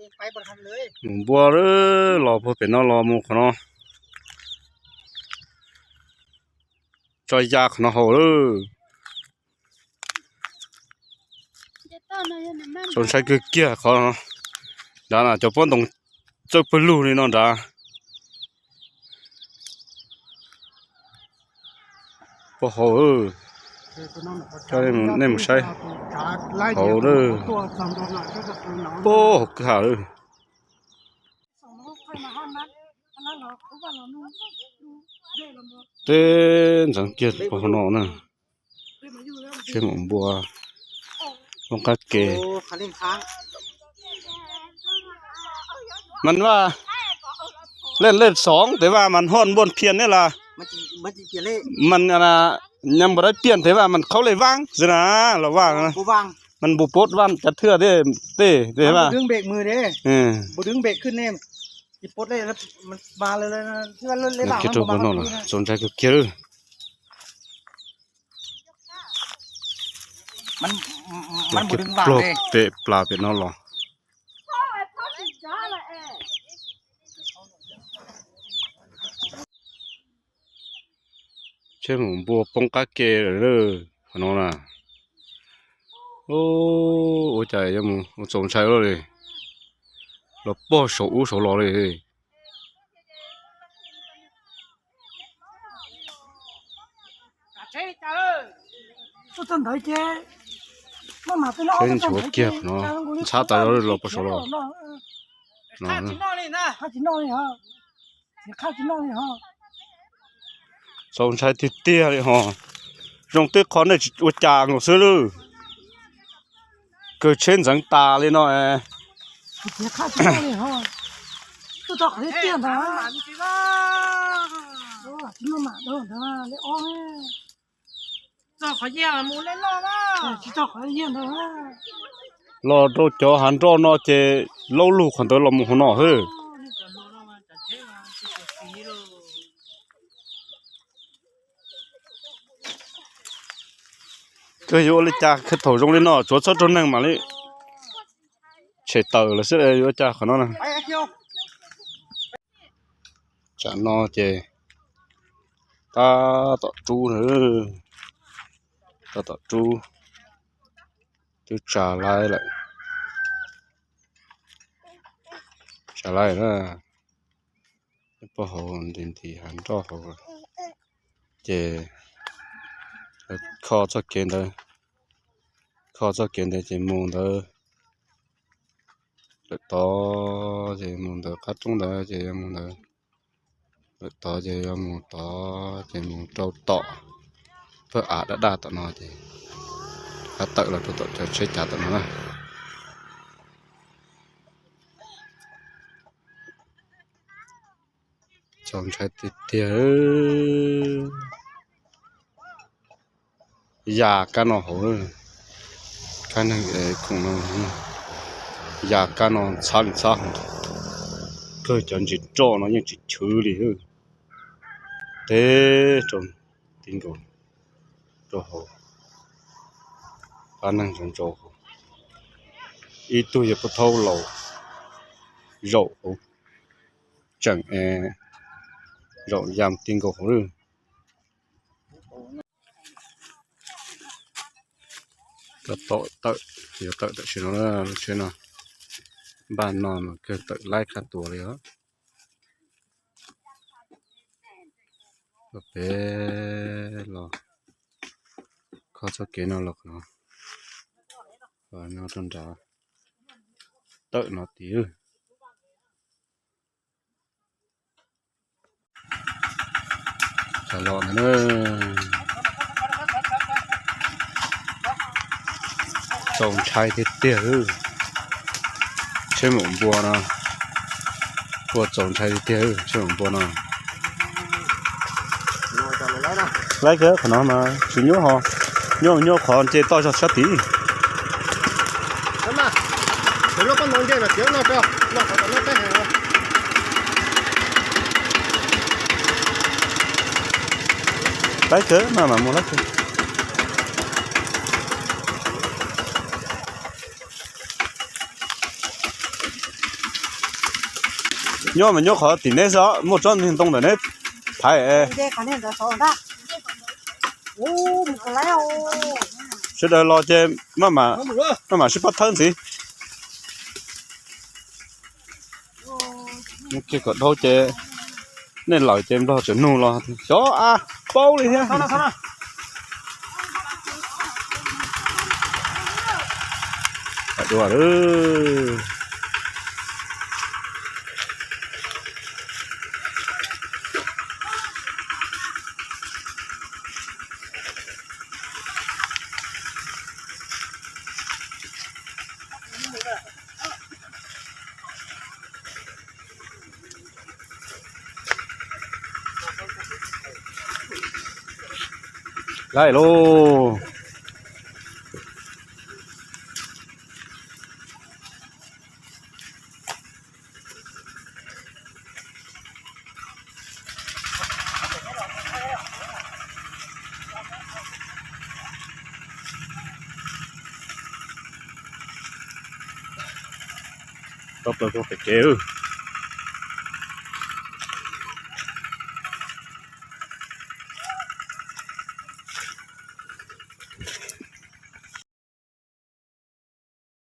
Mus npua lawm, los puag pem no los mus qhov no. Tso ya qhov no haus lawm. Txaus ntshai kawg kiag qhov nrad na, cov pob ntoo txawj pawg lug li no nrad. Puag hauv, coj nej mus saib hauv lawm. Puag hauv kwj ha lawm. Teb ntxeev kiag puag hauv no na. Tsheb maum npua poob qab ke. Mas vaj, lej lej xoov tes vaj mas hoj npuaj phiaj nej las, mas nyam npaum dab piaj tes vaj mas qhaub lej vaab xwb na, los vaj, mas npus puab vaj cav thwj tej, tej vaj, kiag rau puag no, txaus ntshai kawg kiag. Pluag pem plas pem no los. Tsheb maum npua poob qab ke lawm qhov no na. Ua cas yuav mus ua txaus ntshai li, los pog saum ub saum los li. Tsheb nchuav kiag qhov no, ntxhab tas zog los pog saum los. Txaus ntshai tiag tiag li ho. Zoo tej qho nej tsis ua cas nkaus xwb lawm. Kawg tsheb ntxeev tas li no. Los rau cov hav nroj no ces laub lug qhov ntawd los mus hauv no xwb. Kawg yuav ua li cas thaum zoo li no tsuav txhob raug neeg mam li tshem tawm lawm xwb, yuav ua cas qhov no na. Tsam no ces tab tom rub, tab tom rub, twb tsa laib lawm, tsa laib na. Puag hauv nti nti hav nroj hauv ces kho txoj kev ntawd, kho txoj kev ntawd ces mus ntawd lawm tod, ces mus ntawd qab roob ntawd ces yuav mus ntawd lawm tod, ces yuav mus tod ces mus rau tom pawg av daj daj tom no ces rov tawm los rau tom cov tsheb cav tom no na. Txaus ntshai tiag tiag. Ya kab no hauv, kab neeg khoom no, ya kab no ntxhab li ntxhab hauv, kawg cov ntsis roj no yeej tsis chwv li. Teb rau ti nkaus rau hauv, pab neeg ntsaus ntsaus hauv, ib tug yog pub thaub laus zaum hauv tseem, zaum ya ti nkaus hauv lawm. Tom tawm, yuav tawm tam sim no, lub tsheb no, npaj no mas kawg tawm laib qhab tuas li os. Los peb los kho txoj kev no los qhov no, qhov no rau nrad, tawm no tid. Los na, txaus ntshai tiag tiag. Tsheb maum npua no, ua txaus ntshai tiag tiag tsheb maum npua no. Laib kawg qhov no mas tsis nyuaj ho, nyuaj nyuaj qhov nce toj zog sab tid. Laib kawg mas mam mus laib kawg. Nyob mas nyob qhov tim neb xwb, muaj tsob niag ntoo ntawm neb thaiv. Sawv daws los ces maj mam sib pab thawb ntxiv. Kiag kom dhau ces nej lawm ces nplog tseem nug los xyov a paub li thiab. Laij lauj. Tau plaws puag pem kev.